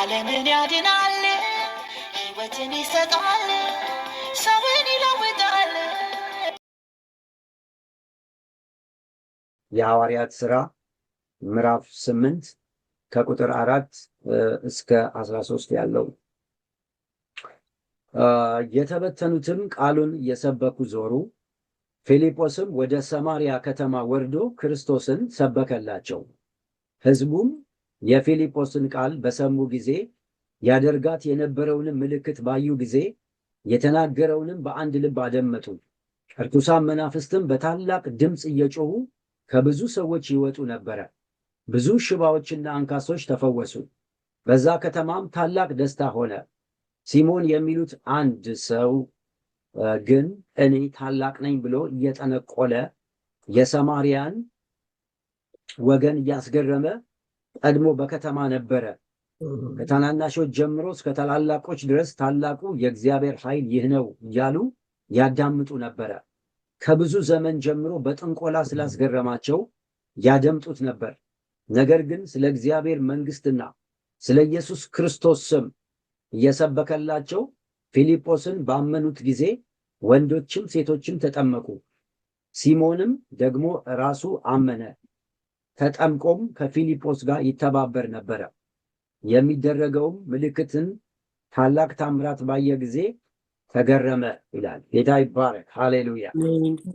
ዓለምን ያድናል፣ ሕይወትን ይሰጣል፣ ሰውን ይለውጣል። የሐዋርያት ሥራ ምዕራፍ 8 ከቁጥር 4 እስከ 13 ያለው። የተበተኑትም ቃሉን እየሰበኩ ዞሩ። ፊልጶስም ወደ ሰማርያ ከተማ ወርዶ ክርስቶስን ሰበከላቸው። ሕዝቡም የፊልጶስን ቃል በሰሙ ጊዜ፣ ያደርጋት የነበረውንም ምልክት ባዩ ጊዜ፣ የተናገረውንም በአንድ ልብ አደመጡ። እርኩሳን መናፍስትም በታላቅ ድምፅ እየጮሁ ከብዙ ሰዎች ይወጡ ነበረ። ብዙ ሽባዎችና አንካሶች ተፈወሱ። በዛ ከተማም ታላቅ ደስታ ሆነ። ሲሞን የሚሉት አንድ ሰው ግን እኔ ታላቅ ነኝ ብሎ እየጠነቆለ የሰማርያን ወገን እያስገረመ ቀድሞ በከተማ ነበረ። ከታናናሾች ጀምሮ እስከ ታላላቆች ድረስ ታላቁ የእግዚአብሔር ኃይል ይህ ነው እያሉ ያዳምጡ ነበረ። ከብዙ ዘመን ጀምሮ በጥንቆላ ስላስገረማቸው ያደምጡት ነበር። ነገር ግን ስለ እግዚአብሔር መንግሥትና ስለ ኢየሱስ ክርስቶስ ስም እየሰበከላቸው ፊልጶስን ባመኑት ጊዜ ወንዶችም ሴቶችም ተጠመቁ። ሲሞንም ደግሞ ራሱ አመነ፣ ተጠምቆም ከፊልጶስ ጋር ይተባበር ነበረ። የሚደረገውም ምልክትን ታላቅ ታምራት ባየ ጊዜ ተገረመ ይላል። ጌታ ይባረክ። ሃሌሉያ።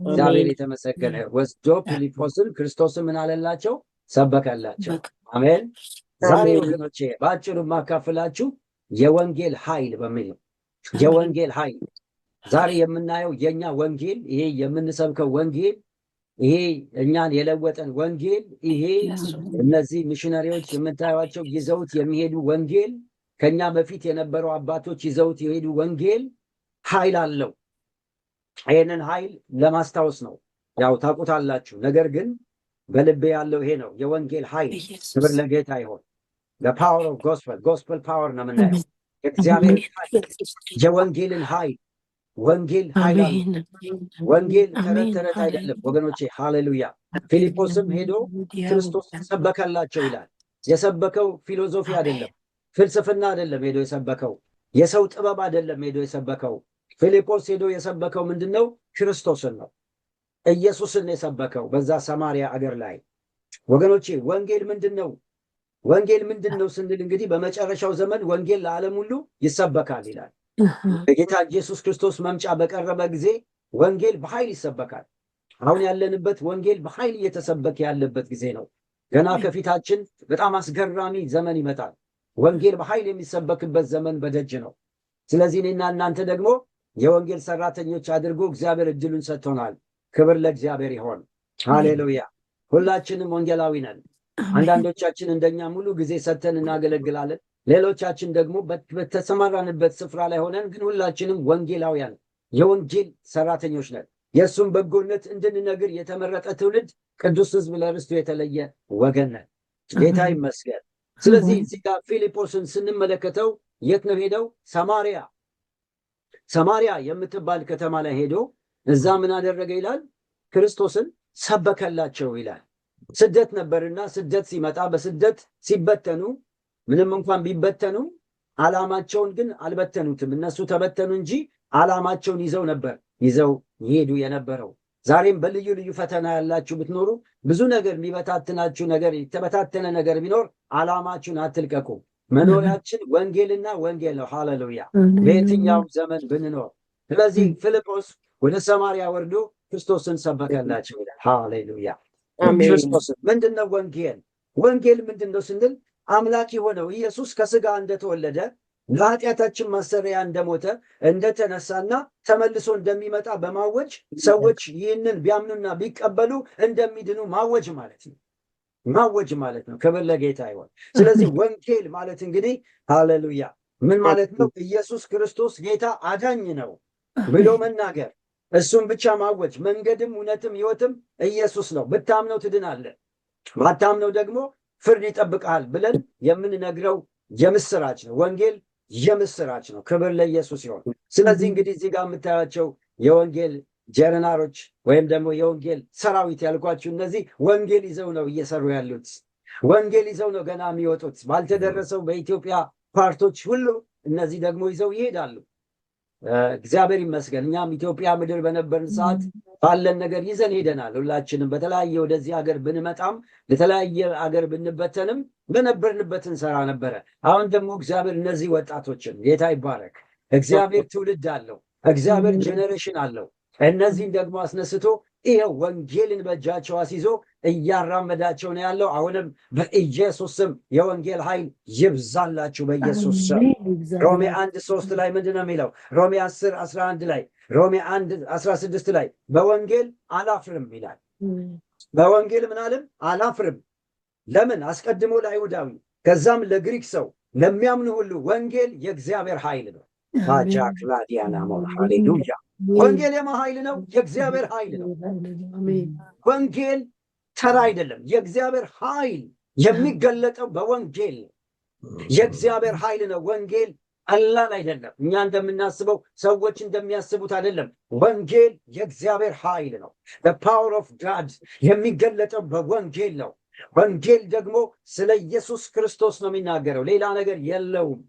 እግዚአብሔር የተመሰገነ። ወስዶ ፊልጶስን ክርስቶስን ምን አለላቸው? ሰበከላቸው። አሜን። ዛሬ ወገኖቼ በአጭሩ ማካፍላችሁ የወንጌል ኃይል በሚል ነው። የወንጌል ኃይል ዛሬ የምናየው የኛ ወንጌል፣ ይሄ የምንሰብከው ወንጌል፣ ይሄ እኛን የለወጠን ወንጌል፣ ይሄ እነዚህ ሚሽነሪዎች የምታዩቸው ይዘውት የሚሄዱ ወንጌል፣ ከኛ በፊት የነበሩ አባቶች ይዘውት የሄዱ ወንጌል ኃይል አለው። ይህንን ኃይል ለማስታወስ ነው። ያው ታውቁታላችሁ። ነገር ግን በልቤ ያለው ይሄ ነው፣ የወንጌል ኃይል። ክብር ለጌታ ይሆን። Power of gospel፣ gospel power ነው የምናየው። የእግዚአብሔር ኃይል፣ የወንጌልን ኃይል። ወንጌል ኃይል አለው። ወንጌል ተረት ተረት አይደለም ወገኖቼ። ሃሌሉያ። ፊልጶስም ሄዶ ክርስቶስ ሰበከላቸው ይላል። የሰበከው philosophy አይደለም፣ ፍልስፍና አይደለም። ሄዶ የሰበከው የሰው ጥበብ አይደለም። ሄዶ የሰበከው፣ ፊልጶስ ሄዶ የሰበከው ምንድን ነው? ክርስቶስን ነው። ኢየሱስን የሰበከው በዛ ሰማርያ አገር ላይ። ወገኖቼ፣ ወንጌል ምንድን ነው? ወንጌል ምንድን ነው ስንል እንግዲህ በመጨረሻው ዘመን ወንጌል ለዓለም ሁሉ ይሰበካል ይላል። በጌታ ኢየሱስ ክርስቶስ መምጫ በቀረበ ጊዜ ወንጌል በኃይል ይሰበካል። አሁን ያለንበት ወንጌል በኃይል እየተሰበከ ያለበት ጊዜ ነው። ገና ከፊታችን በጣም አስገራሚ ዘመን ይመጣል። ወንጌል በኃይል የሚሰበክበት ዘመን በደጅ ነው። ስለዚህ እኔና እናንተ ደግሞ የወንጌል ሰራተኞች አድርጎ እግዚአብሔር እድሉን ሰጥቶናል። ክብር ለእግዚአብሔር ይሆን። ሃሌሉያ። ሁላችንም ወንጌላዊ ነን። አንዳንዶቻችን እንደኛ ሙሉ ጊዜ ሰጥተን እናገለግላለን። ሌሎቻችን ደግሞ በተሰማራንበት ስፍራ ላይ ሆነን ግን ሁላችንም ወንጌላውያን፣ የወንጌል ሰራተኞች ነን። የእሱን በጎነት እንድንነግር የተመረጠ ትውልድ፣ ቅዱስ ሕዝብ፣ ለርስቱ የተለየ ወገን ነን። ጌታ ይመስገን። ስለዚህ እዚህ ጋር ፊልጶስን ስንመለከተው የት ነው ሄደው? ሰማሪያ፣ ሰማሪያ የምትባል ከተማ ላይ ሄዶ እዛ ምን አደረገ ይላል? ክርስቶስን ሰበከላቸው ይላል። ስደት ነበርና ስደት ሲመጣ በስደት ሲበተኑ፣ ምንም እንኳን ቢበተኑ ዓላማቸውን ግን አልበተኑትም። እነሱ ተበተኑ እንጂ ዓላማቸውን ይዘው ነበር ይዘው ይሄዱ የነበረው። ዛሬም በልዩ ልዩ ፈተና ያላችሁ ብትኖሩ፣ ብዙ ነገር የሚበታትናችሁ ነገር፣ የተበታተነ ነገር ቢኖር ዓላማችሁን አትልቀቁ። መኖሪያችን ወንጌልና ወንጌል ነው። ሃሌሉያ። በየትኛውም ዘመን ብንኖር። ስለዚህ ፊልጶስ ወደ ሰማርያ ወርዶ ክርስቶስን ሰበከላቸው ይላል። ሃሌሉያ። ክርስቶስን ምንድን ነው ወንጌል? ወንጌል ምንድን ነው ስንል አምላክ የሆነው ኢየሱስ ከስጋ እንደተወለደ፣ ለኃጢአታችን ማሰሪያ እንደሞተ፣ እንደተነሳና ተመልሶ እንደሚመጣ በማወጅ ሰዎች ይህንን ቢያምኑና ቢቀበሉ እንደሚድኑ ማወጅ ማለት ነው። ማወጅ ማለት ነው። ክብር ለጌታ ይሆን። ስለዚህ ወንጌል ማለት እንግዲህ፣ ሃሌሉያ፣ ምን ማለት ነው? ኢየሱስ ክርስቶስ ጌታ አዳኝ ነው ብሎ መናገር፣ እሱን ብቻ ማወጅ፣ መንገድም እውነትም ሕይወትም ኢየሱስ ነው፣ ብታምነው ትድናለህ፣ ባታምነው ደግሞ ፍርድ ይጠብቅሃል ብለን የምንነግረው የምስራች ነው። ወንጌል የምስራች ነው። ክብር ለኢየሱስ ይሆን። ስለዚህ እንግዲህ እዚህ ጋር የምታያቸው የወንጌል ጀነራሎች ወይም ደግሞ የወንጌል ሰራዊት ያልኳችሁ እነዚህ ወንጌል ይዘው ነው እየሰሩ ያሉት። ወንጌል ይዘው ነው ገና የሚወጡት። ባልተደረሰው በኢትዮጵያ part ኦች ሁሉ እነዚህ ደግሞ ይዘው ይሄዳሉ። እግዚአብሔር ይመስገን። እኛም ኢትዮጵያ ምድር በነበርን ሰዓት ባለን ነገር ይዘን ሄደናል። ሁላችንም በተለያየ ወደዚህ ሀገር ብንመጣም፣ ለተለያየ ሀገር ብንበተንም በነበርንበት እንሰራ ነበረ። አሁን ደግሞ እግዚአብሔር እነዚህ ወጣቶችን፣ ጌታ ይባረክ። እግዚአብሔር ትውልድ አለው። እግዚአብሔር generation አለው። እነዚህን ደግሞ አስነስቶ ይኸው ወንጌልን በእጃቸው አስይዞ እያራመዳቸው ነው ያለው። አሁንም በኢየሱስ ስም የወንጌል ኃይል ይብዛላችሁ በኢየሱስ ስም። ሮሜ 1:3 ላይ ምንድን ነው የሚለው? ሮሜ 10:11 ላይ፣ ሮሜ 1:16 ላይ በወንጌል አላፍርም ይላል። በወንጌል ምን አልም? አላፍርም። ለምን? አስቀድሞ ለአይሁዳዊ ከዛም ለግሪክ ሰው ለሚያምኑ ሁሉ ወንጌል የእግዚአብሔር ኃይል ነው። ጃክላዲያና፣ ሃሌሉያ። ወንጌል የማ ኃይል ነው? የእግዚአብሔር ኃይል ነው። ወንጌል ተራ አይደለም። የእግዚአብሔር ኃይል የሚገለጠው በወንጌል ነው። የእግዚአብሔር ኃይል ነው። ወንጌል ቀላል አይደለም። እኛ እንደምናስበው፣ ሰዎች እንደሚያስቡት አይደለም። ወንጌል የእግዚአብሔር ኃይል ነው። Power of God የሚገለጠው በወንጌል ነው። ወንጌል ደግሞ ስለ ኢየሱስ ክርስቶስ ነው የሚናገረው፣ ሌላ ነገር የለውም።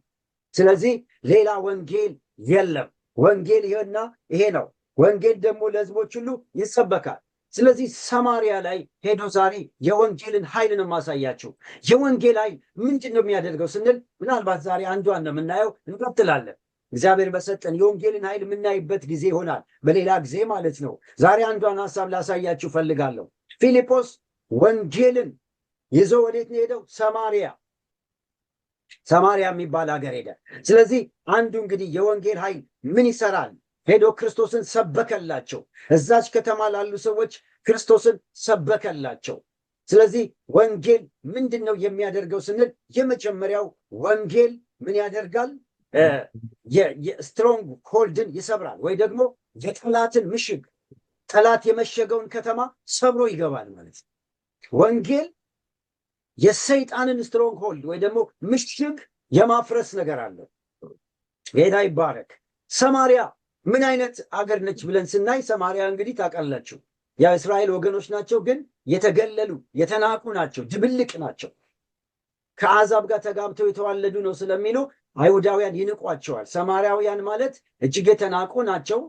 ስለዚህ ሌላ ወንጌል የለም። ወንጌል ይሄና ይሄ ነው። ወንጌል ደግሞ ለሕዝቦች ሁሉ ይሰበካል። ስለዚህ ሰማሪያ ላይ ሄዶ ዛሬ የወንጌልን ኃይል ነው የማሳያችሁ። የወንጌል ኃይል ምንድን ነው የሚያደርገው ስንል ምናልባት ዛሬ አንዷን ነው የምናየው። እንቀጥላለን። እግዚአብሔር በሰጠን የወንጌልን ኃይል የምናይበት ጊዜ ይሆናል፣ በሌላ ጊዜ ማለት ነው። ዛሬ አንዷን ሀሳብ ላሳያችሁ ፈልጋለሁ። ፊልጶስ ወንጌልን ይዞ ወዴት ነው የሄደው? ሰማሪያ። ሰማሪያ የሚባል ሀገር ሄደ። ስለዚህ አንዱ እንግዲህ የወንጌል ኃይል ምን ይሰራል? ሄዶ ክርስቶስን ሰበከላቸው። እዛች ከተማ ላሉ ሰዎች ክርስቶስን ሰበከላቸው። ስለዚህ ወንጌል ምንድን ነው የሚያደርገው ስንል የመጀመሪያው ወንጌል ምን ያደርጋል? የ stronghold ን ይሰብራል፣ ወይ ደግሞ የጠላትን ምሽግ፣ ጠላት የመሸገውን ከተማ ሰብሮ ይገባል ማለት ነው። ወንጌል የሰይጣንን stronghold ወይ ደግሞ ምሽግ የማፍረስ ነገር አለው። ጌታ ይባረክ። ሰማሪያ ምን አይነት አገር ነች ብለን ስናይ፣ ሰማሪያ እንግዲህ ታውቃላችሁ፣ የእስራኤል ወገኖች ናቸው፣ ግን የተገለሉ የተናቁ ናቸው፣ ድብልቅ ናቸው። ከአሕዛብ ጋር ተጋብተው የተዋለዱ ነው ስለሚሉ አይሁዳውያን ይንቋቸዋል። ሰማርያውያን ማለት እጅግ የተናቁ ናቸው፣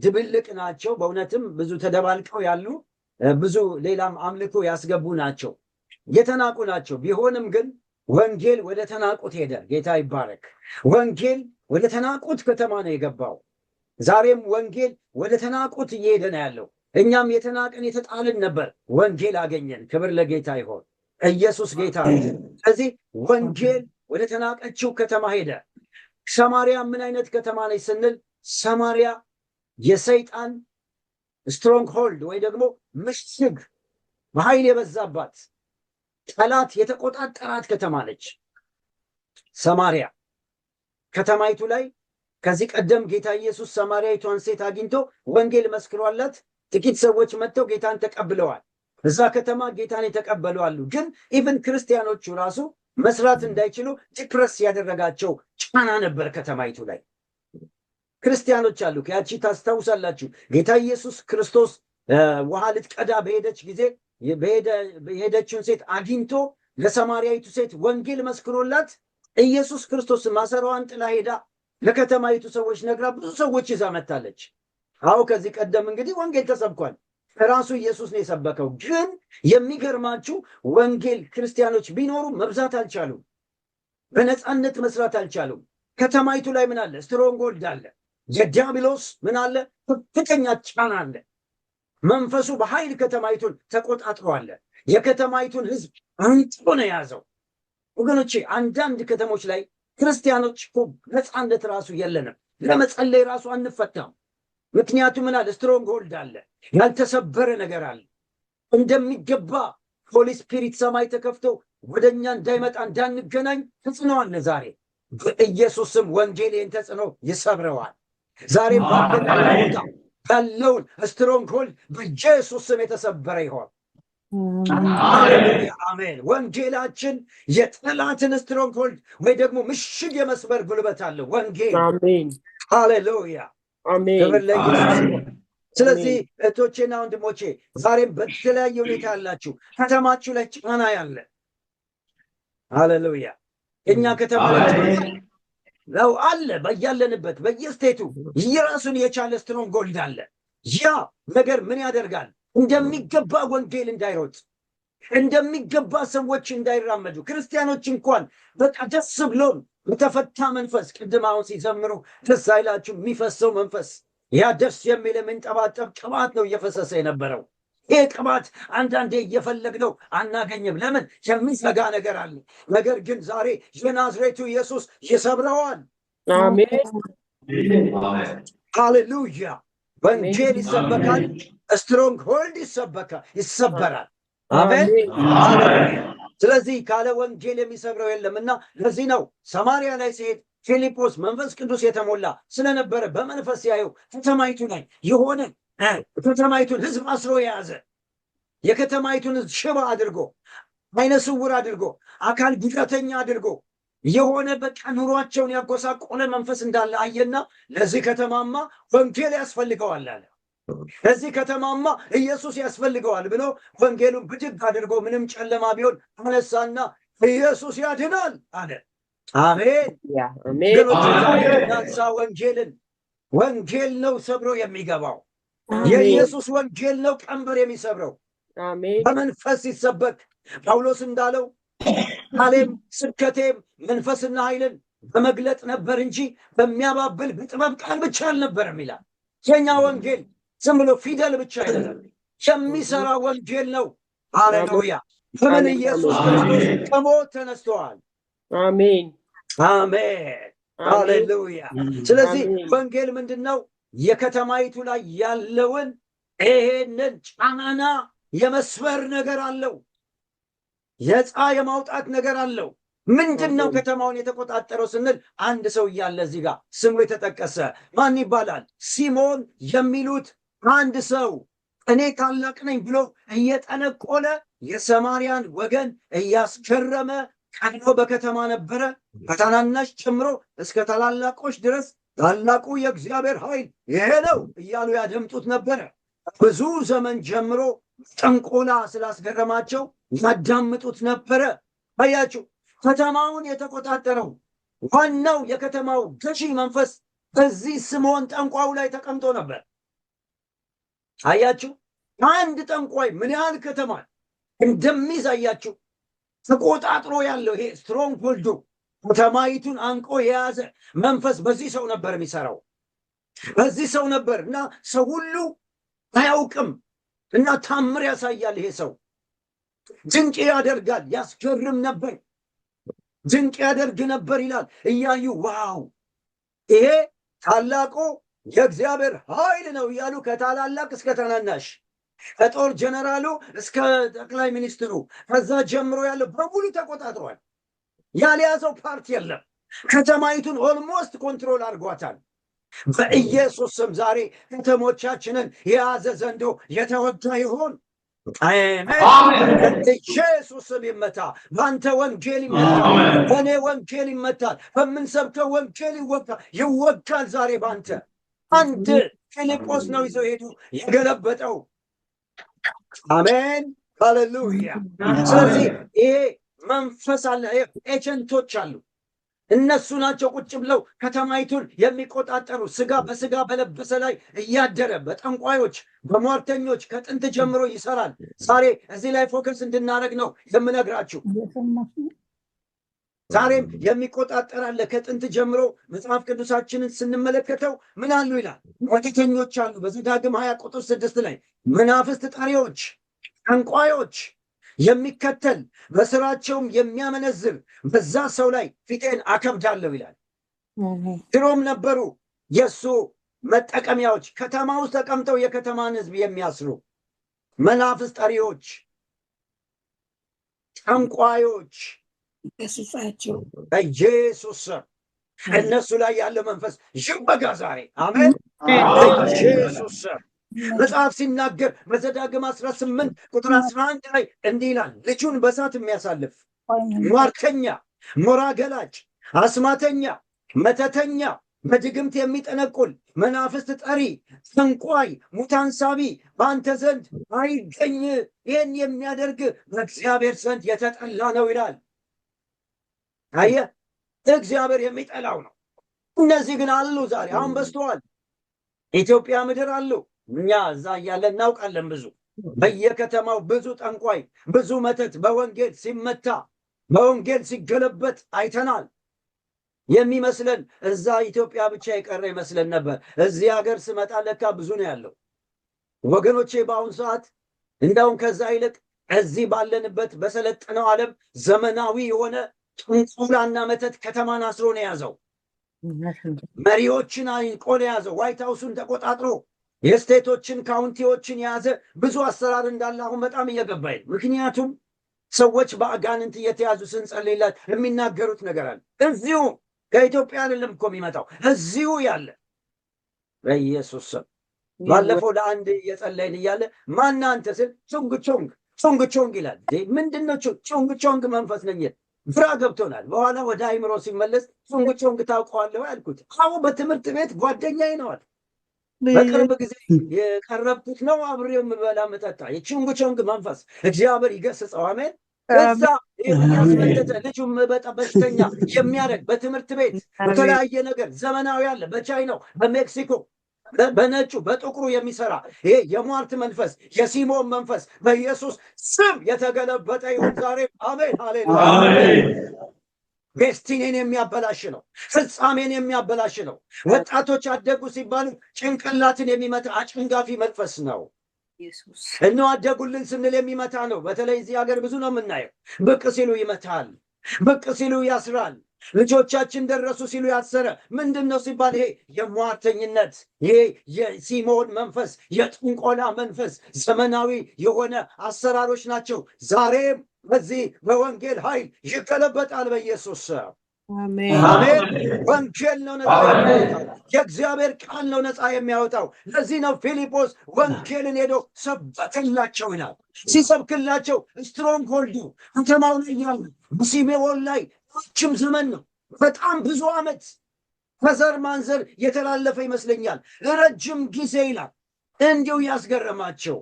ድብልቅ ናቸው። በእውነትም ብዙ ተደባልቀው ያሉ፣ ብዙ ሌላም አምልኮ ያስገቡ ናቸው፣ የተናቁ ናቸው። ቢሆንም ግን ወንጌል ወደ ተናቁት ሄደ። ጌታ ይባረክ። ወንጌል ወደ ተናቁት ከተማ ነው የገባው። ዛሬም ወንጌል ወደ ተናቁት እየሄደ ነው ያለው። እኛም የተናቅን የተጣልን ነበር፣ ወንጌል አገኘን። ክብር ለጌታ ይሆን። ኢየሱስ ጌታ ነው። ስለዚህ ወንጌል ወደ ተናቀችው ከተማ ሄደ። ሰማርያ ምን አይነት ከተማ ነች ስንል ሰማርያ የሰይጣን stronghold ወይ ደግሞ ምሽግ በኃይል የበዛባት፣ ጠላት የተቆጣጠራት ከተማ ነች። ሰማርያ ከተማይቱ ላይ ከዚህ ቀደም ጌታ ኢየሱስ ሰማርያዊቷን ሴት አግኝቶ ወንጌል መስክሯላት ጥቂት ሰዎች መጥተው ጌታን ተቀብለዋል። እዛ ከተማ ጌታን የተቀበሉ አሉ። ግን even ክርስቲያኖቹ ራሱ መስራት እንዳይችሉ depress ያደረጋቸው ጫና ነበር ከተማይቱ ላይ። ክርስቲያኖች አሉ። ያቺ ታስታውሳላችሁ። ጌታ ኢየሱስ ክርስቶስ ውሃ ልትቀዳ በሄደች ጊዜ የሄደችውን ሴት አግኝቶ ለሰማርያዊቱ ሴት ወንጌል መስክሮላት፣ ኢየሱስ ክርስቶስ ማሰሮዋን ጥላ ሄዳ ለከተማይቱ ሰዎች ነግራ ብዙ ሰዎች ይዛ መጥታለች። አዎ፣ ከዚህ ቀደም እንግዲህ ወንጌል ተሰብኳል። ራሱ ኢየሱስ ነው የሰበከው። ግን የሚገርማችሁ ወንጌል ክርስቲያኖች ቢኖሩ መብዛት አልቻሉም። በነፃነት መስራት አልቻሉም። ከተማይቱ ላይ ምን አለ? Stronghold አለ። የዲያብሎስ ምን አለ? ከፍተኛ ጫና አለ። መንፈሱ በኃይል ከተማይቱን ተቆጣጥሯል። የከተማይቱን ሕዝብ አንጥሮ ነው የያዘው። ወገኖቼ፣ አንዳንድ ከተሞች ላይ ክርስቲያኖች እኮ ነፃነት ራሱ የለንም። ለመጸለይ ራሱ አንፈታም። ምክንያቱም ምን አለ? Stronghold አለ። ያልተሰበረ ነገር አለ። እንደሚገባ Holy Spirit ሰማይ ተከፍቶ ወደ እኛ እንዳይመጣ፣ እንዳንገናኝ ተጽዕኖ አለ። ዛሬ በኢየሱስ ስም ወንጌል ይህን ተጽዕኖ ይሰብረዋል። ዛሬ ባለበት ቦታ ያለውን stronghold በኢየሱስ ስም የተሰበረ ይሆን። አሜን። ወንጌላችን የጠላትን stronghold ወይ ደግሞ ምሽግ የመስበር ጉልበት አለው። ወንጌል፣ ሃሌሉያ፣ ክብር ለኢየሱስ። ስለዚህ እህቶቼና ወንድሞቼ፣ ዛሬም በተለያየ ሁኔታ ያላችሁ፣ ከተማችሁ ላይ ጫና ያለ፣ ሃሌሉያ። እኛ ከተማ ላይ ነው አለ። በያለንበት በየ state ቱ የራሱን የቻለ stronghold አለ። ያ ነገር ምን ያደርጋል? እንደሚገባ ወንጌል እንዳይሮጥ፣ እንደሚገባ ሰዎች እንዳይራመዱ፣ ክርስቲያኖች እንኳን በቃ ደስ ብሎን በተፈታ መንፈስ፣ ቅድም አሁን ሲዘምሩ ደስ አይላችሁ? የሚፈሰው መንፈስ፣ ያ ደስ የሚል የሚንጠባጠብ ቅባት ነው እየፈሰሰ የነበረው። ይህ ቅባት አንዳንዴ እየፈለግነው አናገኝም። ለምን? የሚዘጋ ነገር አለ። ነገር ግን ዛሬ የናዝሬቱ ኢየሱስ ይሰብረዋል። አሜን። ሃሌሉያ! ወንጌል ይሰበካል። Stronghold ይሰበካል፣ ይሰበራል። አሜን። ሃሌሉያ! ስለዚህ ካለ ወንጌል የሚሰብረው የለም እና ለዚህ ነው ሰማርያ ላይ ሲሄድ ፊልጶስ መንፈስ ቅዱስ የተሞላ ስለነበረ በመንፈስ ያየው ከተማይቱ ላይ የሆነ ከተማይቱን ህዝብ አስሮ የያዘ፣ የከተማይቱን ህዝብ ሽባ አድርጎ፣ አይነ ስውር አድርጎ፣ አካል ጉዳተኛ አድርጎ፣ የሆነ በቃ ኑሯቸውን ያጎሳቆለ መንፈስ እንዳለ አየና ለዚህ ከተማማ ወንጌል ያስፈልገዋል አለ። ለዚህ ከተማማ ኢየሱስ ያስፈልገዋል ብሎ ወንጌሉን ብድግ አድርጎ ምንም ጨለማ ቢሆን አነሳና ኢየሱስ ያድናል አለ። አሜን። አሜን። ወገኖች፣ እናንሳ ወንጌልን። ወንጌል ነው ሰብሮ የሚገባው። የኢየሱስ ወንጌል ነው ቀንበር የሚሰብረው። አሜን። በመንፈስ ሲሰበክ ጳውሎስ እንዳለው ቃሌም ስብከቴም መንፈስና ኃይልን በመግለጥ ነበር እንጂ በሚያባብል በጥበብ ቃል ብቻ አልነበረም ይላል። የኛ ወንጌል ዝም ብሎ ፊደል ብቻ አይደለም፣ የሚሰራ ወንጌል ነው። ሃሌሉያ! በምን ኢየሱስ ክርስቶስ ከሞት ተነስተዋል። አሜን። አሜን። ሃሌሉያ! ስለዚህ ወንጌል ምንድን ነው? የከተማይቱ ላይ ያለውን ይሄንን ጫና የመስበር ነገር አለው። ነፃ የማውጣት ነገር አለው። ምንድን ነው ከተማውን የተቆጣጠረው ስንል አንድ ሰው እያለ እዚህ ጋር ስሙ የተጠቀሰ ማን ይባላል? ሲሞን የሚሉት አንድ ሰው እኔ ታላቅ ነኝ ብሎ እየጠነቆለ የሰማርያን ወገን እያስገረመ ቀድሞ በከተማ ነበረ። ከታናናሽ ጀምሮ እስከ ታላላቆች ድረስ ታላቁ የእግዚአብሔር ኃይል ይሄ ነው እያሉ ያደምጡት ነበረ። ብዙ ዘመን ጀምሮ ጥንቆላ ስላስገረማቸው ያዳምጡት ነበረ። አያችሁ፣ ከተማውን የተቆጣጠረው ዋናው የከተማው ገዢ መንፈስ እዚህ ስምዖን ጠንቋዩ ላይ ተቀምጦ ነበር። አያችሁ፣ አንድ ጠንቋይ ምን ያህል ከተማ እንደሚይዝ አያችሁ። ተቆጣጥሮ ያለው ይሄ stronghold ኡ ከተማይቱን አንቆ የያዘ መንፈስ በዚህ ሰው ነበር የሚሰራው፣ በዚህ ሰው ነበር እና ሰው ሁሉ አያውቅም እና ታምር ያሳያል። ይሄ ሰው ድንቅ ያደርጋል፣ ያስገርም ነበር፣ ድንቅ ያደርግ ነበር ይላል። እያዩ wow ይሄ ታላቁ የእግዚአብሔር ኃይል ነው እያሉ ከታላላቅ እስከ ታናናሽ፣ ከጦር ጀነራሉ እስከ ጠቅላይ ሚኒስትሩ፣ ከዛ ጀምሮ ያለው በሙሉ ተቆጣጥሯል። ያልያዘው part የለም። ከተማይቱን almost control አድርጓታል። በኢየሱስ ስም ዛሬ ከተሞቻችንን የያዘ ዘንዶ የተወጋ ይሁን። አሜን። በኢየሱስ ስም ይመታ። በአንተ ወንጌል ይመታል። በእኔ ወንጌል ይመታል። በምንሰብከው ወንጌል ይወጋል፣ ይወጋል። ዛሬ በአንተ አንድ ፊልጶስ ነው ይዘው ሄዱ የገለበጠው። አሜን፣ ሃሌሉያ። ስለዚህ ይሄ መንፈስ አለ፣ agent ኦች አሉ። እነሱ ናቸው ቁጭ ብለው ከተማይቱን የሚቆጣጠሩ። ስጋ በስጋ በለበሰ ላይ እያደረ በጠንቋዮች፣ በሟርተኞች ከጥንት ጀምሮ ይሰራል። ዛሬ እዚህ ላይ focus እንድናደርግ ነው የምነግራችሁ። ዛሬም የሚቆጣጠር አለ። ከጥንት ጀምሮ መጽሐፍ ቅዱሳችንን ስንመለከተው ምን አሉ ይላል? ሟርተኞች አሉ። በዘዳግም 20 ቁጥር 6 ላይ መናፍስት ጠሪዎች፣ ጠንቋዮች የሚከተል በስራቸውም የሚያመነዝር በዛ ሰው ላይ ፊቴን አከብዳለሁ ይላል። ድሮም ነበሩ የእሱ መጠቀሚያዎች፣ ከተማ ውስጥ ተቀምጠው የከተማን ሕዝብ የሚያስሩ መናፍስት ጠሪዎች፣ ጠንቋዮች። በኢየሱስ ስም እነሱ ላይ ያለ መንፈስ ይወጋ ዛሬ። አሜን። በኢየሱስ ስም መጽሐፍ ሲናገር በዘዳግም 18 ቁጥር 11 ላይ እንዲህ ይላል፣ ልጁን በእሳት የሚያሳልፍ፣ ሟርተኛ፣ ሞራ ገላጭ፣ አስማተኛ፣ መተተኛ፣ በድግምት የሚጠነቁል፣ መናፍስት ጠሪ፣ ጠንቋይ፣ ሙታን ሳቢ በአንተ ዘንድ አይገኝ። ይህን የሚያደርግ በእግዚአብሔር ዘንድ የተጠላ ነው ይላል። አየህ፣ እግዚአብሔር የሚጠላው ነው። እነዚህ ግን አሉ፣ ዛሬ አሁን በዝተዋል። ኢትዮጵያ ምድር አሉ። እኛ እዛ እያለ እናውቃለን። ብዙ በየከተማው ብዙ ጠንቋይ፣ ብዙ መተት በወንጌል ሲመታ በወንጌል ሲገለበጥ አይተናል። የሚመስለን እዛ ኢትዮጵያ ብቻ የቀረ ይመስለን ነበር። እዚህ ሀገር ስመጣ ለካ ብዙ ነው ያለው። ወገኖቼ በአሁኑ ሰዓት እንዳውም ከዛ ይልቅ እዚህ ባለንበት በሰለጠነው ዓለም ዘመናዊ የሆነ ጥንቆላና መተት ከተማን አስሮ ነው የያዘው። መሪዎችን አንቆ ነው የያዘው። White House ኡን ተቆጣጥሮ የ state ኦችን county ዎችን የያዘ ብዙ አሰራር እንዳለ አሁን በጣም እየገባኝ፣ ምክንያቱም ሰዎች በአጋንንት እየተያዙ ስንጸልይላቸው የሚናገሩት ነገር አለ። እዚሁ ከኢትዮጵያ አይደለም እኮ የሚመጣው፣ እዚሁ ያለ፣ በኢየሱስ ስም። ባለፈው ለአንድ እየጸለይን እያለ ማነህ አንተ ስል ቹንግ ቾንግ ቹንግ ቾንግ ይላል። ምንድን ነው ቹንግ ቾንግ? መንፈስ ነኝ። ግራ ገብቶናል። በኋላ ወደ አይምሮ ሲመለስ ቹንግ ቾንግ ታውቀዋለህ አልኩት። አዎ፣ በትምህርት ቤት ጓደኛዬ ነው አለ። በቅርብ ጊዜ የቀረብኩት ነው፣ አብሬው የምበላ የምጠጣ የቹንግ ቾንግ መንፈስ እግዚአብሔር ይገስጸው። አሜን። እዛ ያስመለጠ ልጁ በሽተኛ የሚያደርግ በትምህርት ቤት በተለያየ ነገር ዘመናዊ አለ። በቻይናው፣ በሜክሲኮ፣ በነጩ በጥቁሩ የሚሰራ ይሄ የሟርት መንፈስ፣ የሲሞን መንፈስ በኢየሱስ ስም የተገለበጠ ይሁን ዛሬ። አሜን፣ ሃሌሉያ። Destiny ን የሚያበላሽ ነው። ፍጻሜን የሚያበላሽ ነው። ወጣቶች አደጉ ሲባሉ ጭንቅላትን የሚመታ አጨንጋፊ መንፈስ ነው። እነሆ አደጉልን ስንል የሚመታ ነው። በተለይ እዚህ ሀገር ብዙ ነው የምናየው። ብቅ ሲሉ ይመታል፣ ብቅ ሲሉ ያስራል። ልጆቻችን ደረሱ ሲሉ ያሰረ ምንድን ነው ሲባል ይሄ የሟርተኝነት፣ ይሄ የሲሞን መንፈስ፣ የጥንቆላ መንፈስ፣ ዘመናዊ የሆነ አሰራሮች ናቸው። ዛሬም በዚህ በወንጌል ኃይል ይገለበጣል በኢየሱስ ስም። አሜን። ወንጌል ነው ነፃ የሚያወጣው። የእግዚአብሔር ቃል ነው ነፃ የሚያወጣው። ለዚህ ነው ፊልጶስ ወንጌልን ሄዶ ሰበከላቸው ይላል። ሲሰብክላቸው stronghold ኡ ከተማው ላይ ያለ በሲሜዎን ላይ ረጅም ዘመን ነው። በጣም ብዙ ዓመት ከዘር ማንዘር የተላለፈ ይመስለኛል። ረጅም ጊዜ ይላል። እንዲሁ ያስገረማቸው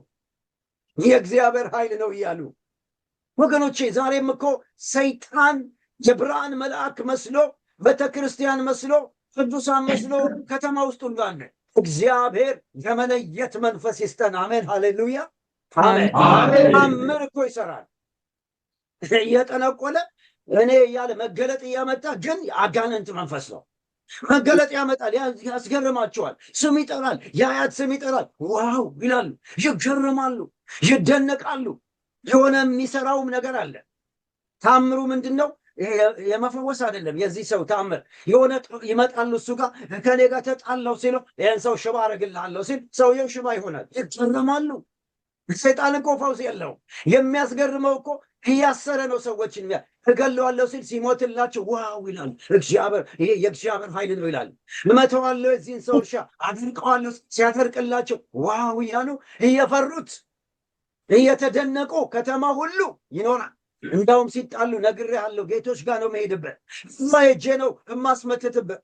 የእግዚአብሔር ኃይል ነው እያሉ። ወገኖቼ፣ ዛሬም እኮ ሰይጣን የብርሃን መልአክ መስሎ፣ ቤተክርስቲያን መስሎ፣ ቅዱሳን መስሎ ከተማ ውስጥ ሁሉ አለ። እግዚአብሔር የመለየት መንፈስ ይስጠን። አሜን፣ ሃሌሉያ፣ አሜን። ታምር እኮ ይሰራል፣ እየጠነቆለ እኔ እያለ መገለጥ እያመጣ ግን አጋንንት መንፈስ ነው። መገለጥ ያመጣል፣ ያስገርማቸዋል። ስም ይጠራል፣ የአያት ስም ይጠራል። Wow ይላሉ፣ ይገርማሉ፣ ይደነቃሉ። የሆነ የሚሰራውም ነገር አለ። ታምሩ ምንድን ነው? የመፈወስ አይደለም። የዚህ ሰው ታምር የሆነ ይመጣሉ እሱ ጋር፣ ከኔ ጋር ተጣላው ሲለው ይህን ሰው ሽባ አደርግልሃለሁ ሲል ሰውየው ሽባ ይሆናል። ይገረማሉ። ሰይጣን እኮ ፈውስ የለውም። የሚያስገርመው እኮ እያሰረ ነው ሰዎችን። እገለዋለሁ ሲል ሲሞትላቸው wow ይላሉ። እግዚአብሔር፣ ይሄ የእግዚአብሔር ኃይል ነው ይላሉ። እመተዋለሁ፣ የዚህን ሰው እርሻ አደርቀዋለሁ፣ ሲያደርቅላቸው wow እያሉ እየፈሩት እየተደነቁ ከተማ ሁሉ ይኖራል። እንዳውም ሲጣሉ ነግሬሃለሁ፣ ጌቶች ጋር ነው የምሄድበት፣ እዛ ሄጄ ነው የማስመትትበት፣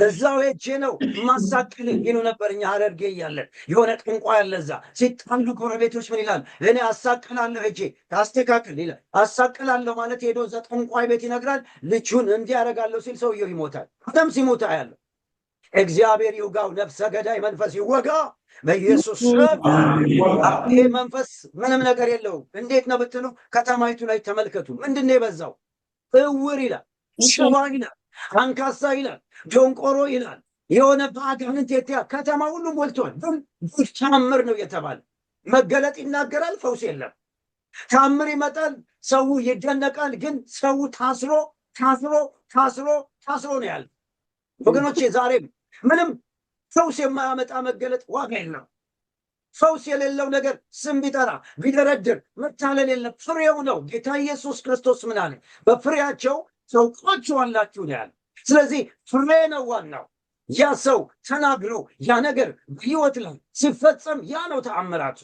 እዛው ሄጄ ነው የማሳቅልህ ይሉ ነበር። እኛ ሀረርጌ እያለን የሆነ ጥንቋ ያለ እዛ ሲጣሉ ጎረቤቶች ምን ይላል? እኔ አሳቅላለሁ ሄጄ፣ ታስተካክል ይላል። አሳቅላለሁ ማለት ሄዶ እዛ ጠንቋይ ቤት ይነግራል። ልጁን እንዲህ ያደርጋለሁ ሲል ሰውየው ይሞታል። በጣም ሲሞት አያለሁ። እግዚአብሔር ይውጋው። ነፍሰ ገዳይ መንፈስ ይወጋ በኢየሱስ ስም። ይሄ መንፈስ ምንም ነገር የለውም። እንዴት ነው ብትሉ ከተማይቱ ላይ ተመልከቱ። ምንድን ነው የበዛው? እውር ይላል፣ ሽባ ይላል፣ አንካሳ ይላል፣ ደንቆሮ ይላል። የሆነ በአጋንንት የተያ ከተማ ሁሉ ሞልቷል። ግን ታምር ነው የተባለ መገለጥ ይናገራል፣ ፈውስ የለም። ታምር ይመጣል፣ ሰው ይደነቃል። ግን ሰው ታስሮ ታስሮ ታስሮ ታስሮ ነው ያለ። ወገኖቼ፣ ዛሬም ምንም ፈውስ የማያመጣ መገለጥ ዋጋ የለም። ፈውስ የሌለው ነገር ስም ቢጠራ ቢደረድር መታለል የለም። ፍሬው ነው። ጌታ ኢየሱስ ክርስቶስ ምን አለ? በፍሬያቸው ታውቋቸዋላችሁ ነው ያለ። ስለዚህ ፍሬ ነው ዋናው። ያ ሰው ተናግሮ ያ ነገር በህይወት ላይ ሲፈጸም ያ ነው ተአምራቱ።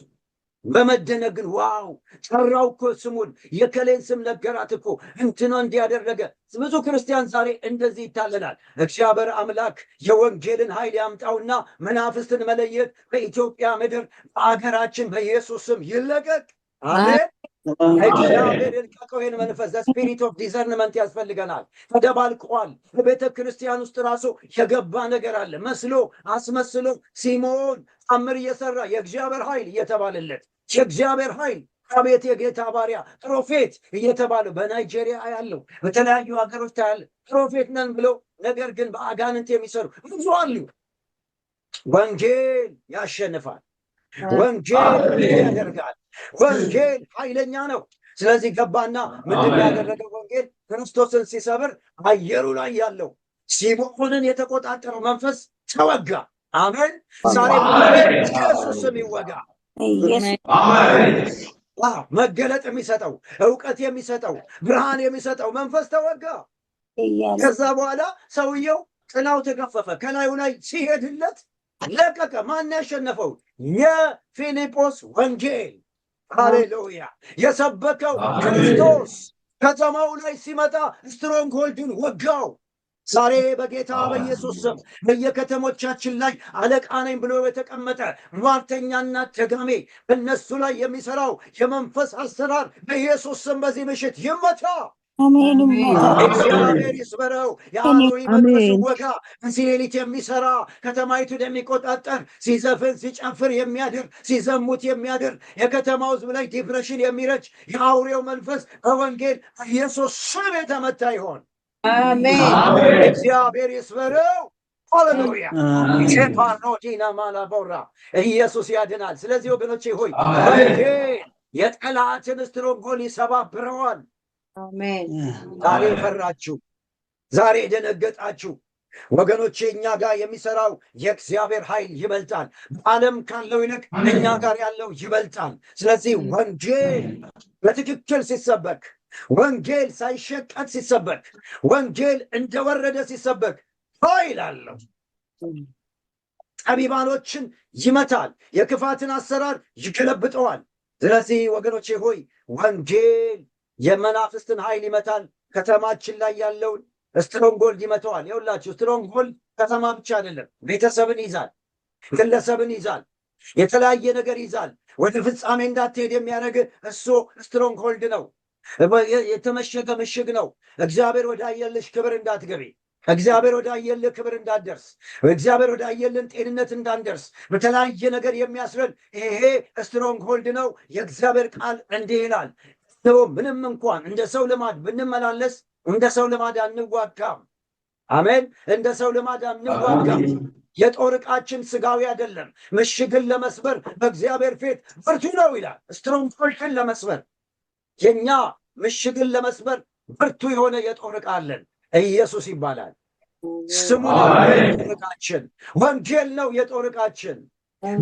በመደነቅ ግን wow ጠራው እኮ ስሙን፣ የከሌን ስም ነገራት እኮ፣ እንትኖ እንዲያደረገ። ብዙ ክርስቲያን ዛሬ እንደዚህ ይታለላል። እግዚአብሔር አምላክ የወንጌልን ኃይል ያምጣውና መናፍስትን መለየት በኢትዮጵያ ምድር በአገራችን በኢየሱስ ስም ይለቀቅ። አሜን። እግዚአብሔር ይልቀቀው ይህን መንፈስ። Spirit of discernment ያስፈልገናል። ተደባልቋል። በቤተ ክርስቲያን ውስጥ ራሱ የገባ ነገር አለ። መስሎ አስመስሎ ሲሞን ታምር እየሰራ የእግዚአብሔር ኃይል እየተባለለት፣ የእግዚአብሔር ኃይል፣ አቤት የጌታ ባሪያ prophet እየተባለ በናይጄሪያ ያለው፣ በተለያዩ ሀገሮች ታያለ። Prophet ነን ብለው ነገር ግን በአጋንንት የሚሰሩ ብዙ አሉ። ወንጌል ያሸንፋል። ወንጌል ያደርጋል። ወንጌል ኃይለኛ ነው። ስለዚህ ገባና ምንድን ያደረገው? ወንጌል ክርስቶስን ሲሰብር አየሩ ላይ ያለው ሲሞንን የተቆጣጠረው መንፈስ ተወጋ። አሜን። ዛሬ ኢየሱስ ስም ይወጋ። መገለጥ የሚሰጠው፣ እውቀት የሚሰጠው፣ ብርሃን የሚሰጠው መንፈስ ተወጋ። ከዛ በኋላ ሰውየው ጥላው ተገፈፈ። ከላዩ ላይ ሲሄድለት ለቀቀ። ማን ያሸነፈው? የፊልጶስ ወንጌል። ሃሌሉያ! የሰበከው ክርስቶስ ከተማው ላይ ሲመጣ stronghold ን ወጋው። ዛሬ በጌታ በኢየሱስ ስም በየከተሞቻችን ላይ አለቃ ነኝ ብሎ የተቀመጠ ሟርተኛና ደጋሜ በእነሱ ላይ የሚሰራው የመንፈስ አሰራር በኢየሱስ ስም በዚህ ምሽት ይመታ። እግዚአብሔር ይስበረው። የአሮዊ መንፈስ ወጋ። በዚህ ሌሊት የሚሰራ፣ ከተማይቱን የሚቆጣጠር፣ ሲዘፍን ሲጨፍር የሚያድር፣ ሲዘሙት የሚያድር፣ የከተማው ሕዝብ ላይ depression የሚረጭ የአውሬው መንፈስ በወንጌል ኢየሱስ ስም የተመታ ይሆን። እግዚአብሔር ይስበረው። ሃሌሉያ ቼፓሮዲና ማላቦራ። ኢየሱስ ያድናል። ስለዚህ ወገኖቼ ሆይ፣ ወንጌል የጠላትን stronghold ይሰባብረዋል። ዛሬ የፈራችሁ፣ ዛሬ የደነገጣችሁ ወገኖቼ፣ እኛ ጋር የሚሰራው የእግዚአብሔር ኃይል ይበልጣል። በዓለም ካለው ይልቅ እኛ ጋር ያለው ይበልጣል። ስለዚህ ወንጌል በትክክል ሲሰበክ፣ ወንጌል ሳይሸቀጥ ሲሰበክ፣ ወንጌል እንደወረደ ሲሰበክ ኃይል አለው። ጠቢባኖችን ይመታል፣ የክፋትን አሰራር ይገለብጠዋል። ስለዚህ ወገኖቼ ሆይ፣ ወንጌል የመናፍስትን ኃይል ይመታል። ከተማችን ላይ ያለውን stronghold ይመተዋል። ይኸውላችሁ stronghold ከተማ ብቻ አይደለም፣ ቤተሰብን ይዛል፣ ግለሰብን ይዛል፣ የተለያየ ነገር ይዛል። ወደ ፍጻሜ እንዳትሄድ የሚያደርግ እሱ stronghold ነው። የተመሸገ ምሽግ ነው። እግዚአብሔር ወዳየልሽ ክብር እንዳትገቢ፣ እግዚአብሔር ወዳየልህ ክብር እንዳትደርስ፣ እግዚአብሔር ወዳየልን ጤንነት እንዳንደርስ በተለያየ ነገር የሚያስረን ይሄ stronghold ነው። የእግዚአብሔር ቃል እንዲህ ይላል፣ ምንም እንኳን እንደ ሰው ልማድ ብንመላለስ እንደ ሰው ልማድ አንዋጋም። አሜን። እንደ ሰው ልማድ አንዋጋም። የጦር ዕቃችን ስጋዊ አይደለም። ምሽግን ለመስበር በእግዚአብሔር ፊት ብርቱ ነው ይላል። Stronghold ን ለመስበር፣ የኛ ምሽግን ለመስበር ብርቱ የሆነ የጦር ዕቃ አለን። ኢየሱስ ይባላል ስሙ ነው የጦር ዕቃችን። ወንጌል ነው የጦር ዕቃችን።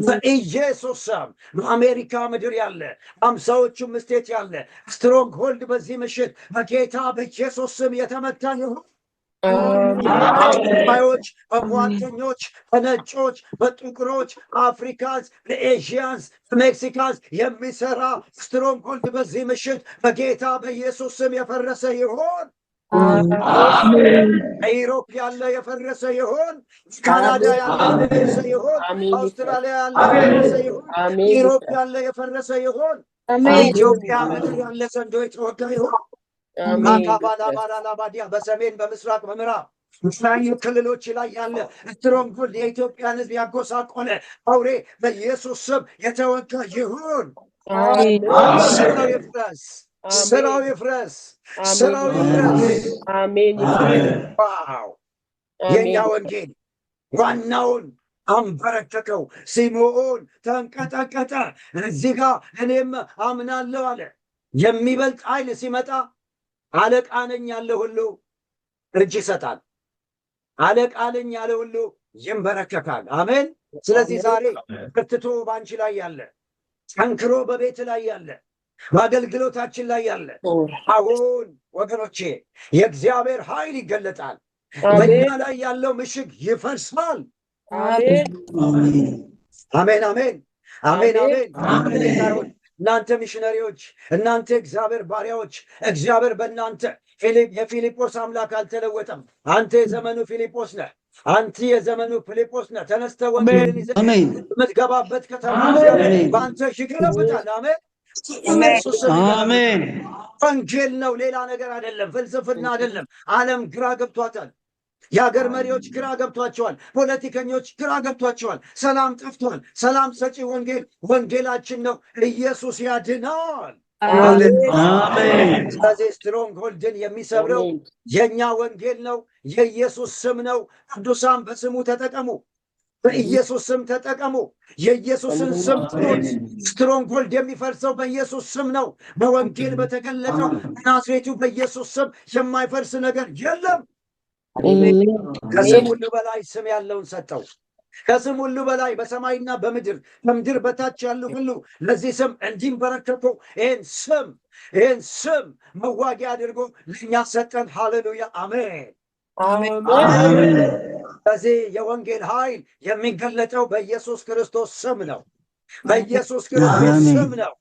በኢየሱስ ስም በአሜሪካ ምድር ያለ፣ 50ዎቹም state ያለ stronghold በዚህ ምሽት በጌታ በኢየሱስ ስም የተመታ ይሁን። በጠንቋዮች፣ በሟርተኞች፣ በነጮች፣ በጥቁሮች፣ Africans፣ በ Asians፣ በ Mexicans የሚሰራ stronghold በዚህ ምሽት በጌታ በኢየሱስ ስም የፈረሰ ይሁን። በ Europe ያለ የፈረሰ ይሁን። ካናዳ ያለ የፈረሰ ይሁን። አውስትራሊያ ያለ የፈረሰ ይሁን። Europe ያለ የፈረሰ ይሁን። ኢትዮጵያ ምድር ያለ ዘንዶ የተወጋ ይሁን። ካካባላባላባዲያ በሰሜን፣ በምስራቅ፣ በምዕራብ በተለያዩ ክልሎች ላይ ያለ stronghold የኢትዮጵያን ሕዝብ ያጎሳቆለ አውሬ በኢየሱስ ስም የተወጋ ይሁን። ስራው ይፍረስ፣ ስራው ይፍረስ፣ ስራው ይፍረስ። Wow! የእኛ ወንጌል ዋናውን አንበረከከው። ሲምዖን ተንቀጠቀጠ። እዚህ ጋ እኔም አምናለሁ አለ። የሚበልጥ ኃይል ሲመጣ አለቃ ነኝ ያለ ሁሉ እጅ ይሰጣል። አለቃ ነኝ ያለ ሁሉ ይንበረከካል። አሜን። ስለዚህ ዛሬ በርትቶ በአንቺ ላይ ያለ፣ ጠንክሮ በቤት ላይ ያለ፣ በአገልግሎታችን ላይ ያለ፣ አሁን ወገኖቼ የእግዚአብሔር ኃይል ይገለጣል። በእኛ ላይ ያለው ምሽግ ይፈርሳል። አሜን፣ አሜን፣ አሜን፣ አሜን። እናንተ ሚሽነሪዎች፣ እናንተ እግዚአብሔር ባሪያዎች፣ እግዚአብሔር በእናንተ የፊልጶስ አምላክ አልተለወጠም። አንተ የዘመኑ ፊልጶስ ነህ። አንተ የዘመኑ ፊልጶስ ነህ። ተነስተህ ወንጌልን ይዘህ የምትገባበት ከተማ እግዚአብሔር በአንተ ይገለብጣል። አሜን። ኢየሱስ ስም አሜን። ወንጌል ነው፣ ሌላ ነገር አይደለም። ፍልስፍና አይደለም። ዓለም ግራ ገብቷታል። የሀገር መሪዎች ግራ ገብቷቸዋል። ፖለቲከኞች ግራ ገብቷቸዋል። ሰላም ጠፍቷል። ሰላም ሰጪ ወንጌል ወንጌላችን ነው። ኢየሱስ ያድናል። አሜን። ስለዚህ stronghold ን የሚሰብረው የእኛ ወንጌል ነው። የኢየሱስ ስም ነው። ቅዱሳን በስሙ ተጠቀሙ። በኢየሱስ ስም ተጠቀሙ። የኢየሱስን ስም ጥሩት። Stronghold የሚፈርሰው በኢየሱስ ስም ነው። በወንጌል በተገለጠው በናዝሬቱ በኢየሱስ ስም የማይፈርስ ነገር የለም። ከስም ሁሉ በላይ ስም ያለውን ሰጠው። ከስም ሁሉ በላይ በሰማይና በምድር ከምድር በታች ያሉ ሁሉ ለዚህ ስም እንዲንበረከኩ ይህን ስም መዋጊያ አድርጎ ለእኛ ሰጠን። ሃሌሉያ፣ አሜን። አሜን። ስለዚህ የወንጌል ኃይል የሚገለጠው በኢየሱስ ክርስቶስ ስም ነው። በኢየሱስ ክርስቶስ ስም ነው።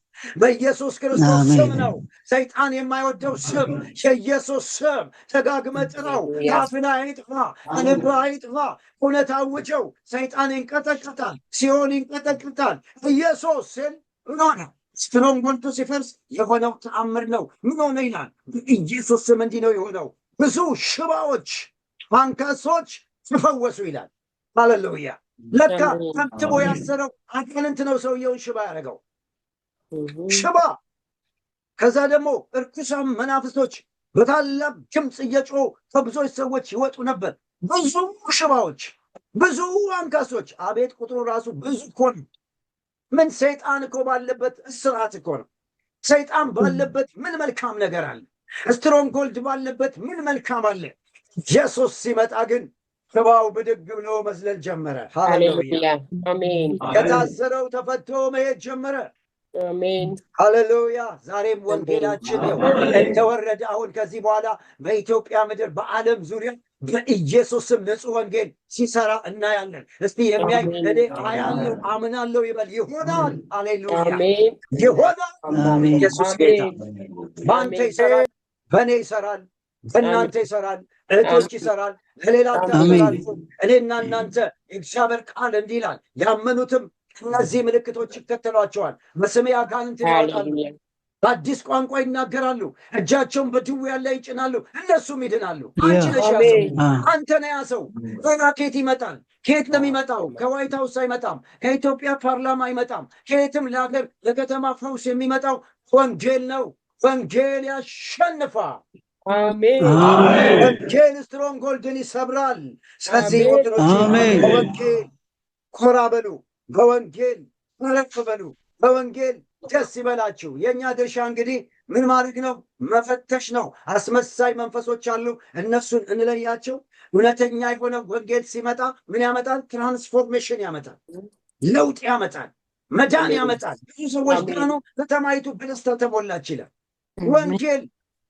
በኢየሱስ ክርስቶስ ስም ነው። ሰይጣን የማይወደው ስም የኢየሱስ ስም። ደጋግመህ ጥራው። ከአፍህ አይጥፋ፣ ከልብህ አይጥፋ። እውነት አውጀው። ሰይጣን ይንቀጠቀጣል፣ ሲኦል ይንቀጠቀጣል። ኢየሱስ ስል ምን ሆነ? Stronghold ኡ ሲፈርስ የሆነው ተአምር ነው። ምን ሆነ ይላል። በኢየሱስ ስም እንዲህ ነው የሆነው። ብዙ ሽባዎች፣ አንካሶች ተፈወሱ ይላል። ሃሌሉያ። ለካ ተብትቦ ያሰረው አጋንንት ነው ሰውየውን ሽባ ያደረገው፣ ሽባ። ከዛ ደግሞ እርኩሳን መናፍስቶች በታላቅ ድምፅ እየጮሁ ከብዙዎች ሰዎች ይወጡ ነበር። ብዙ ሽባዎች፣ ብዙ አንካሶች። አቤት ቁጥሩ ራሱ ብዙ እኮ ነው። ምን ሰይጣን እኮ ባለበት እስራት እኮ ነው። ሰይጣን ባለበት ምን መልካም ነገር አለ? Stronghold ባለበት ምን መልካም አለ? ኢየሱስ ሲመጣ ግን ሽባው ብድግ ብሎ መዝለል ጀመረ። ሃሌሉያ! አሜን። የታሰረው ተፈቶ መሄድ ጀመረ። አሜን። ሃሌሉያ! ዛሬም ወንጌላችን ነው እንደወረደ አሁን ከዚህ በኋላ በኢትዮጵያ ምድር፣ በዓለም ዙሪያ በኢየሱስ ስም ንጹሕ ወንጌል ሲሰራ እናያለን። እስቲ የሚያይ እኔ አያለሁ፣ አምናለሁ ይበል። ይሆናል። ሃሌሉያ! አሜን። ይሆናል። ኢየሱስ ጌታ በአንተ ይሰራል፣ በእኔ ይሰራል፣ በእናንተ ይሰራል፣ እህቶች ይሰራል፣ ለሌላ ታስተላልፉ። እኔና እናንተ የእግዚአብሔር ቃል እንዲህ ይላል፣ ያመኑትም እነዚህ ምልክቶች ይከተሏቸዋል። በስሜ አጋንንትን ያወጣሉ፣ በአዲስ ቋንቋ ይናገራሉ፣ እጃቸውን በድውያን ላይ ይጭናሉ፣ እነሱም ይድናሉ። አንቺ ነሽ ያ ሰው፣ አንተ ነህ ያ ሰው። ገና ከየት ይመጣል? ከየት ነው የሚመጣው? ከዋይት ሀውስ አይመጣም። ከኢትዮጵያ ፓርላማ አይመጣም። ከየትም ለሀገር ለከተማ ፈውስ የሚመጣው ወንጌል ነው። ወንጌል ያሸንፋል። አሜን። ወንጌል stronghold ን ይሰብራል። ስለዚህ ወገኖች በወንጌል ኮራ በሉ፣ በወንጌል አረፍ በሉ፣ በወንጌል ደስ ይበላችሁ። የእኛ ድርሻ እንግዲህ ምን ማድረግ ነው? መፈተሽ ነው። አስመሳይ መንፈሶች አሉ፣ እነሱን እንለያቸው። እውነተኛ የሆነ ወንጌል ሲመጣ ምን ያመጣል? Transformation ያመጣል፣ ለውጥ ያመጣል፣ መዳን ያመጣል። ብዙ ሰዎች ዳኑ፣ ከተማይቱ በደስታ ተሞላች ይላል። ወንጌል፣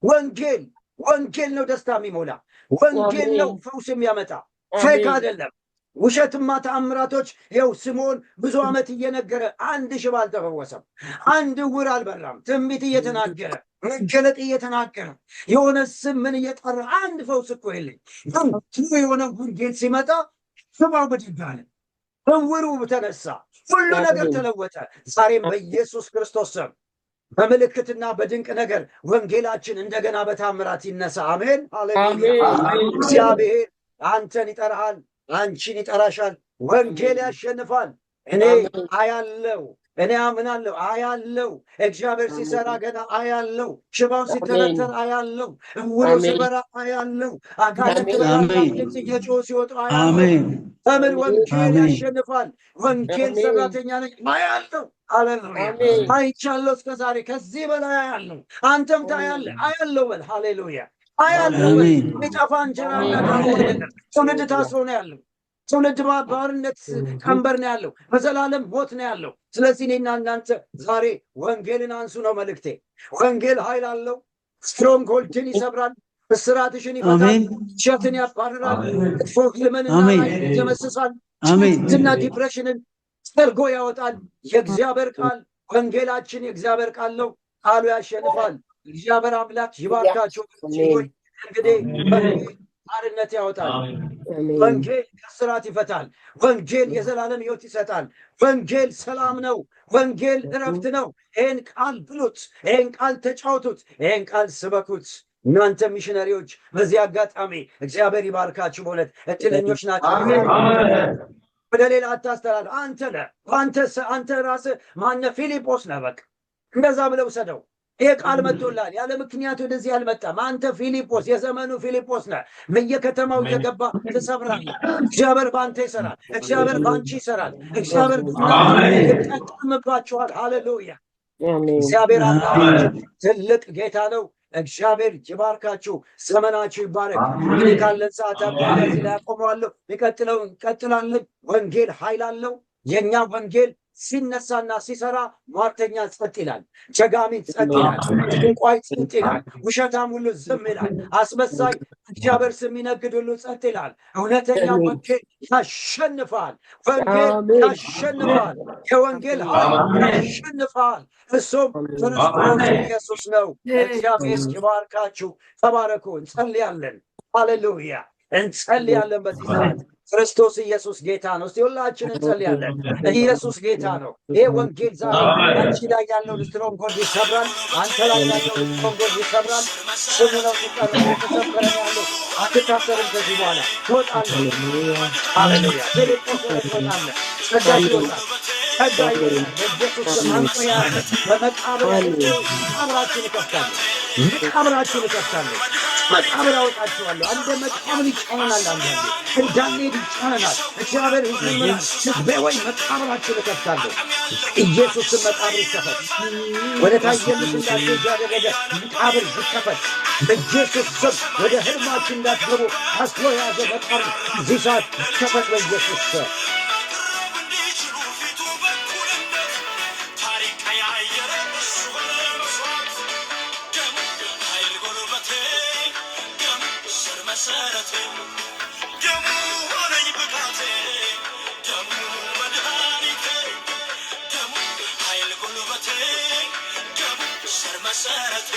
ወንጌል፣ ወንጌል ነው ደስታ የሚሞላ፣ ወንጌል ነው ፈውስ የሚያመጣ፣ fake አይደለም። ውሸትማ ተአምራቶች ይኸው ስምዖን ብዙ ዓመት እየነገረ አንድ ሽባ አልተፈወሰም፣ አንድ ዕውር አልበራም። ትንቢት እየተናገረ፣ መገለጥ እየተናገረ፣ የሆነ ስም ምን እየጠራ አንድ ፈውስ እኮ የለኝ። ግን true የሆነ ወንጌል ሲመጣ ሽባው ብድግ አለ፣ ዕውሩ ተነሳ፣ ሁሉ ነገር ተለወጠ። ዛሬም በኢየሱስ ክርስቶስ ስም በምልክትና በድንቅ ነገር ወንጌላችን እንደገና በታምራት ይነሳ። አሜን፣ ሃሌሉያ። እግዚአብሔር አንተን ይጠራሃል፣ አንቺን ይጠራሻል። ወንጌል ያሸንፋል። እኔ አያለው፣ እኔ አምናለሁ፣ አያለው። እግዚአብሔር ሲሰራ ገና አያለው። ሽባው ሲተረተር አያለው። እውሩ ሲበራ አያለው። አጋንንት በታላቅ ድምፅ እየጮሁ ሲወጡ አያለው። በምን ወንጌል ያሸንፋል። ወንጌል ሰራተኛ ነኝ፣ አያለው። ሃሌሉያ፣ አይቻለሁ እስከ ዛሬ፣ ከዚህ በላይ አያለው። አንተም ታያለህ። አያለው በል። ሃሌሉያ፣ አያለው በል። የሚጠፋ እንጀራና ዳቦ አይደለም። ትውልድ ታስሮ ነው ያለው። ትውልድ ባርነት ቀንበር ነው ያለው። በዘላለም ሞት ነው ያለው። ስለዚህ እኔና እናንተ ዛሬ ወንጌልን አንሱ ነው መልእክቴ። ወንጌል ኃይል አለው። Stronghold ን ይሰብራል። እስራትሽን ይፈታል። ውሸትን ያባርራል። መጥፎ ህልምንና ራእይን ይደመስሳል። ጭንቀትና depression ን ጠርጎ ያወጣል። የእግዚአብሔር ቃል፣ ወንጌላችን የእግዚአብሔር ቃል ነው። ቃሉ ያሸንፋል። እግዚአብሔር አምላክ ይባርካቸው። እንግዲህ ባርነት ያወጣል። አሜን። ወንጌል ከእስራት ይፈታል። ወንጌል የዘላለም ሕይወት ይሰጣል። ወንጌል ሰላም ነው። ወንጌል እረፍት ነው። ይህን ቃል ብሉት፣ ይህን ቃል ተጫወቱት፣ ይህን ቃል ስበኩት። እናንተ ሚሽነሪዎች በዚህ አጋጣሚ እግዚአብሔር ይባርካችሁ። በእውነት እድለኞች ናቸው። ወደ ሌላ አታስተላልፍ። አንተ ነህ፣ አንተ ራስህ ማነህ? ፊልጶስ ነህ። በቃ እንደዛ ብለው ውሰደው። ይሄ ቃል መጥቶልሃል። ያለ ምክንያት ወደዚህ አልመጣም። አንተ ፊልጶስ፣ የዘመኑ ፊልጶስ ነህ። በየከተማው እየገባ ትሰብራለህ። እግዚአብሔር በአንተ ይሰራል። እግዚአብሔር በአንቺ ይሰራል። እግዚአብሔር ይጠቀምባችኋል። ሃሌሉያ። አሜን። እግዚአብሔር አምላካችን ትልቅ ጌታ ነው። እግዚአብሔር ይባርካችሁ፣ ዘመናችሁ ይባረክ። እንግዲህ ካለን ሰዓት አኳያ እዚህ ላይ አቆመዋለሁ። የሚቀጥለው እንቀጥላለን። ወንጌል ኃይል አለው። የእኛ ወንጌል ሲነሳና ሲሰራ ሟርተኛ ጸጥ ይላል፣ ጀጋሚ ጸጥ ይላል፣ ጠንቋይ ጸጥ ይላል፣ ውሸታም ሁሉ ዝም ይላል፣ አስመሳይ እግዚአብሔር ስም የሚነግድ ሁሉ ጸጥ ይላል። እውነተኛ ወንጌል ያሸንፋል። ወንጌል ያሸንፋል። የወንጌል ኃይል ያሸንፋል። እሱም ክርስቶስ ኢየሱስ ነው። እግዚአብሔር ይባርካችሁ። ተባረኩ። እንጸልያለን። ሃሌሉያ። እንጸልያለን በዚህ ሰዓት። ክርስቶስ ኢየሱስ ጌታ ነው። እስቲ ሁላችን እንጸልያለን። ኢየሱስ ጌታ ነው። ይሄ ወንጌል ዛሬ አንቺ ላይ ያለውን stronghold ይሰብራል። አንተ ላይ ያለውን stronghold ይሰብራል። ስሙ ነው የሚጠራው፣ የተሰበረ ነው ያለው። አትታሰርም። ከዚህ በኋላ ትወጣለህ። ሃሌሉያ። ፊልጶስ ሆነህ ትወጣለህ። ጸጋ ይወጣል። ጸጋ ይወጣል። በኢየሱስ ስም አንቆ የያዘ በመቃብር መቃብራችሁን እከፍታለሁ። መቃብራችሁን እከፍታለሁ። መቃብር አወጣችኋለሁ። አንደ መቃብር ይጫነናል። አንዳንዴ እንዳንሄድ ይጫነናል። እግዚአብሔር ሕዝብ ይምላል። ሕዝቤ ወይ መቃብራችሁን እከፍታለሁ። ኢየሱስ ስም መቃብር ይከፈት። ወደ ታየልሽ እንዳትሄጂ ያደረገ መቃብር ይከፈት። በኢየሱስ ስም ወደ ህልማችሁ እንዳትገቡ አስሮ የያዘ መቃብር እዚህ ሰዓት ይከፈት በኢየሱስ ስም። እንዲችሉ ፊቱ በኩልነት ታሪክ ቀያየረ፣ እሱ ሆነ መስዋዕት። ደሙ ኃይል ጉልበቴ፣ ደሙ ስር መሰረቴ፣ ደሙ ሆነኝ ብቃቴ፣ ደሙ መድኃኒቴ፣ ደሙ ኃይል ጉልበቴ፣ ደሙ ስር መሰረቴ።